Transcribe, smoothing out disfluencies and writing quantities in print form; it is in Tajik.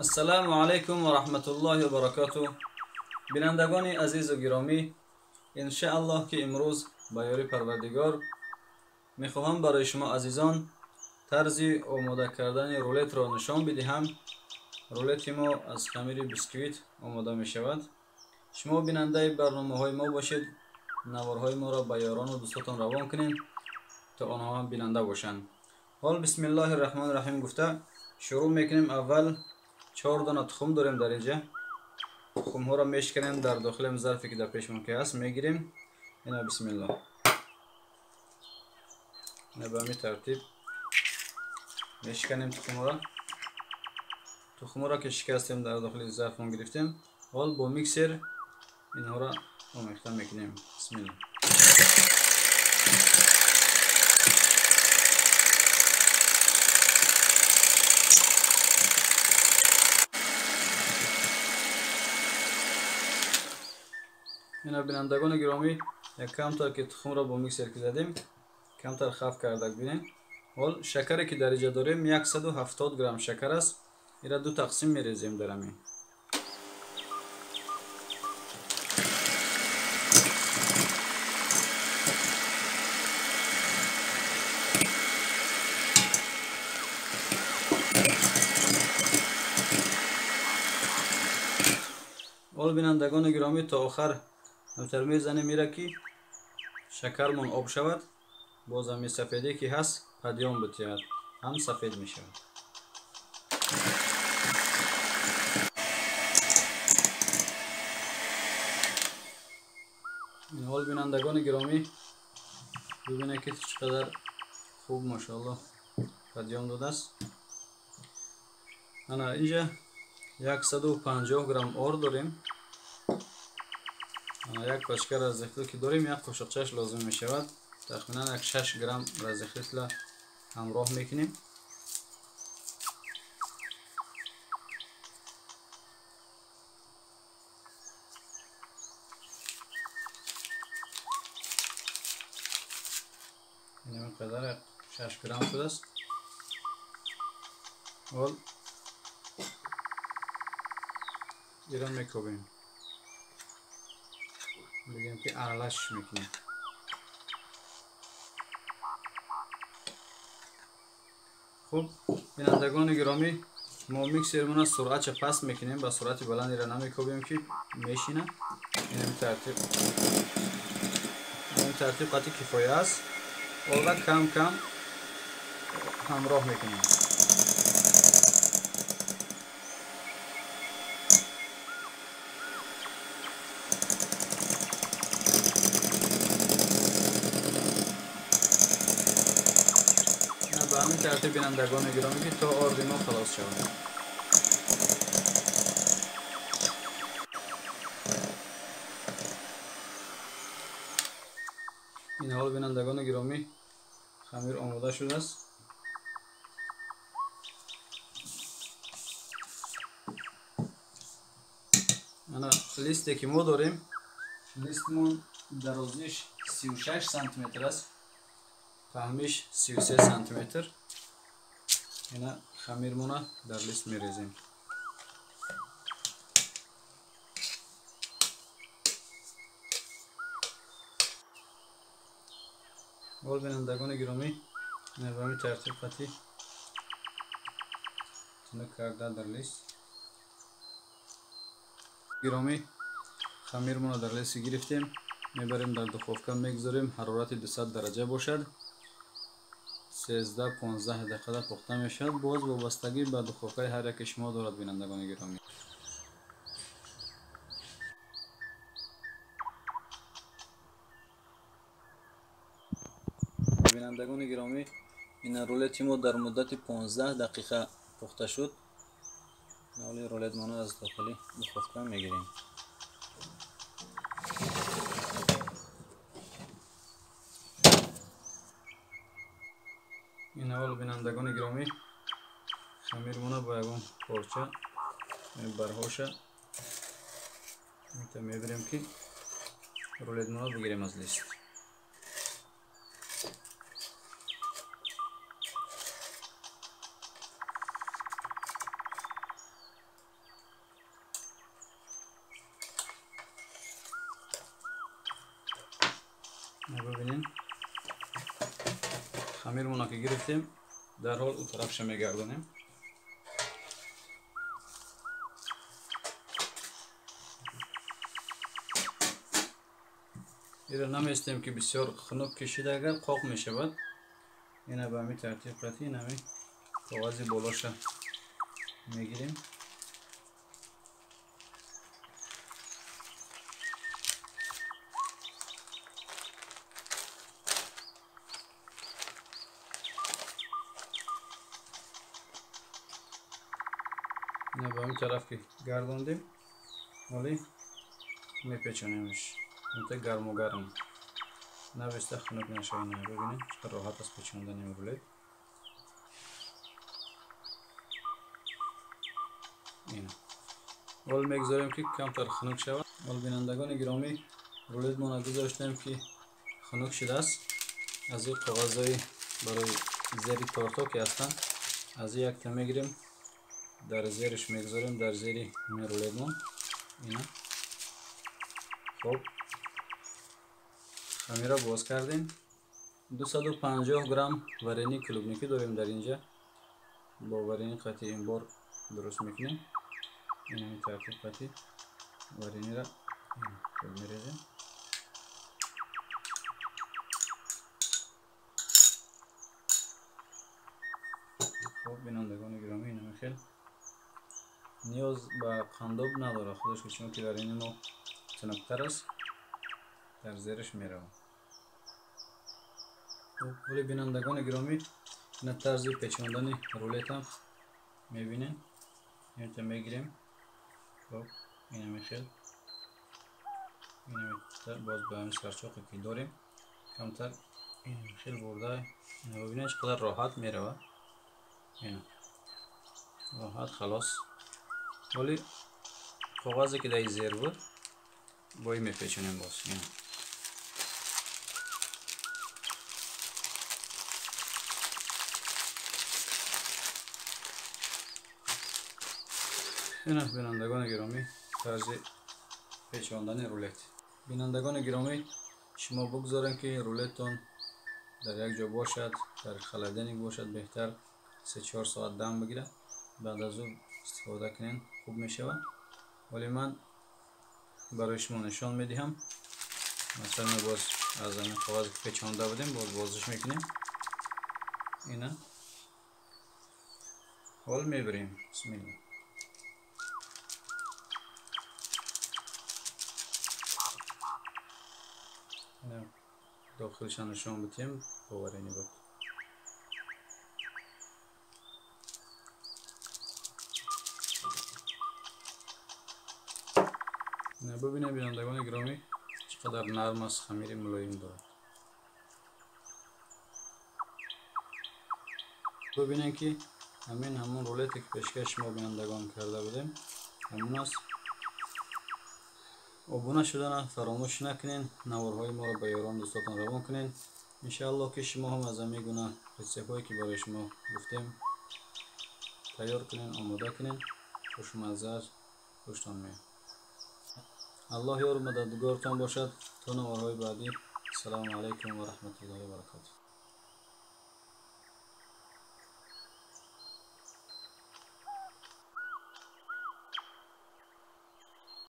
Ассалому алайкум ва раҳматуллоҳи ва баракатуҳ. Бинандагони азизу гиромӣ, иншааллоҳ ки имрӯз ба ёри Парвардигор мехоҳам барои шумо азизон тарзи омода кардани рулетро нишон бидиҳам. Рулети мо аз хамири бисквит омода мешавад. Шумо бинандаи барномаҳои мо бошед, наворҳои моро ба ёрону дӯстотон равон кунед, то онҳо ҳам бинанда бошанд. Ҳол бисмиллоҳи раҳмони раҳим гуфта шурӯъ мекунем. Аввал 4 дона тухм дорем дар инҷа. Тухмҳоро мешканем дар дохили зарфе ки дар пешмон ки ҳаст мегирем. Ина бисмиллоҳ. Ина ба ҳамин тартиб мешканем тухмҳоро. Тухмҳоро ки шикастем дар дохили зарфмон гирифтем. Ҳол бо миксер инҳоро омехта мекунем. Бисмиллоҳ. Ина бинандагони гиромӣ, як камтар ки тухмро бо миксер ки задем, камтар хаф кардак бинем. Ҳол шакаре ки дар инҷа дорем 170 грамм шакар аст. Ира ду тақсим мерезем дар ҳамин. Ҳол бинандагони гиромӣ, то охар ҳамтар мезанем ира ки шакармон об шавад, боз ҳамин сафеде ки ҳаст падён битиҳад, ҳам сафед мешавад. Ин ҳол бинандагони гиромӣ, бибинед ки чӣ қадар хуб машоаллоҳ падён додааст. Ана инҷа 150 грамм орд дорем. Як пачка разрыхлитель ки дорем, як қошиқчаш лозим мешавад. Тахминан як 6 грамм разрыхлитель ҳамроҳ мекунем. Ин қадар 6 грамм шудааст. Ҳол ира мекобем, бигем ки аралаш мекунем. Хуб бинандагони гиромӣ, мо миксермона суръатша паст мекунем, ба суръати баландира намекобем ки мешина. Ин тартиб қатъи кифоя аст. Орда кам кам ҳамроҳ мекунем. Ба ҳамин тартиб бинандагони гиромӣ ки то орди мо халос шавад. Ин ҳол бинандагони гиромӣ, хамир омода шудааст. Ана листе ки мо дорем, листмон дарозиш 36 сантиметр аст, паҳмиш 33 сантиметр. Ина хамирмона дар лист мерезем. Ҳол бинандагони гиромӣ, ина ба ҳамин тартиб қатъи тунук карда дар лист. Гиромӣ, хамирмона дар лист гирифтем, мебарем дар духовка мегузорем, ҳарорати 200 дараҷа бошад. 13-15 дақиқа пухта мешавад. Боз вобастагӣ ба духовкаи ҳар яке шумо дорад бинандагони гиромӣ. Бинандагони гиромӣ, ин рулети мо дар муддати 15 дақиқа пухта шуд. Ҳоли рулетмонро аз дохили духовка мегирем. Ин ҳол бинандагони гиромӣ, хамирмона бо ягон порча барҳоша мебирем ки рулетмонро бигирем аз лист. Бибинед, хамирмона ки гирифтем, дар ҳол у тарафша мегардонем. Ира наместем ки бисёр хунук кашида, агар қоқ мешавад. Ина ба ҳамин тартиб қатъи инами коғази болоша мегирем. Ина ба ҳамин тараф ки гардондем, ҳоли мепечонемш. Инта гарму гарм нависта хунук нашава. Ина бибинед, чӣ қадр роҳат аст печондани рулет. Ина ҳол мегузорем ки камтар хунук шавад. Ҳол бинандагони гиромӣ, рулетмона гузоштем ки хунук шудааст. Аз ин коғазҳои барои зери тортҳо ки ҳастанд, аз ин якта мегирем, дар зериш мегузорем, дар зери ҳамин рулетмон. Ина хоб, хамира боз кардем. 250 грамм варени клубникӣ дорем дар инҷа. Бо варени қатъи ин бор дуруст мекунем. Ин ҳамин тартиб қатъи варениро мерезем. Хоб, бинандагони гиромӣ, ин ҳамин хел ниёз ба қандоб надорад, худаш ки чунки варени мо тунуктар аст, дар зериш меравад. Ҳоли бинандагони гиромӣ, ина тарзи печондани рулетам мебинем. Инта мегирем. Хоб, ин ҳамин хел боз ба ҳамин сарчоқе ки дорем камтар ин ҳамин хел бурда, ина бибинед, чӣ қадар роҳат меравад. Ина роҳат халос. Ҳоли коғазе ки дар зер буд, бо ин мепечонем боз. Ина ина бинандагони гиромӣ, тарзи печондани рулет. Бинандагони гиромӣ, шумо бигзорем ки рулеттон дар як ҷо бошад, дар холодильник бошад, беҳтар 3-4 соат дам бигирад, баъд аз ӯ истифода кунед, хуб мешавад. Вале ман барои шумо нишон медиҳам. Масалан, боз аз ҳамин коғазе ки печонда будем, боз бозиш мекунем. Ина ҳол мебарем. Бисмилла. Дохилша нишон бидиҳем, боварени буд. Бибинед бинандагони гиромӣ, чӣ қадар нарм аст, хамири мулоим дорад. Бибинед ки ҳамин ҳамон рулете ки пешкаш шумо бинандагон карда будем, ҳамон аст. Обуна шудана фаромӯш накунед, наворҳои моро ба ёрон дӯстотон равон кунед. Иншааллоҳ ки шумо ҳам аз ҳамин гуна рецептҳое ки барои шумо гуфтем тайёр кунед, омода кунед. Хушмазза, хуштон меояд. Аллоҳ ёру мададгортон бошад. То наворҳои баъдӣ. Ассалому алайкум ва раҳматуллоҳи ва баракатуҳ.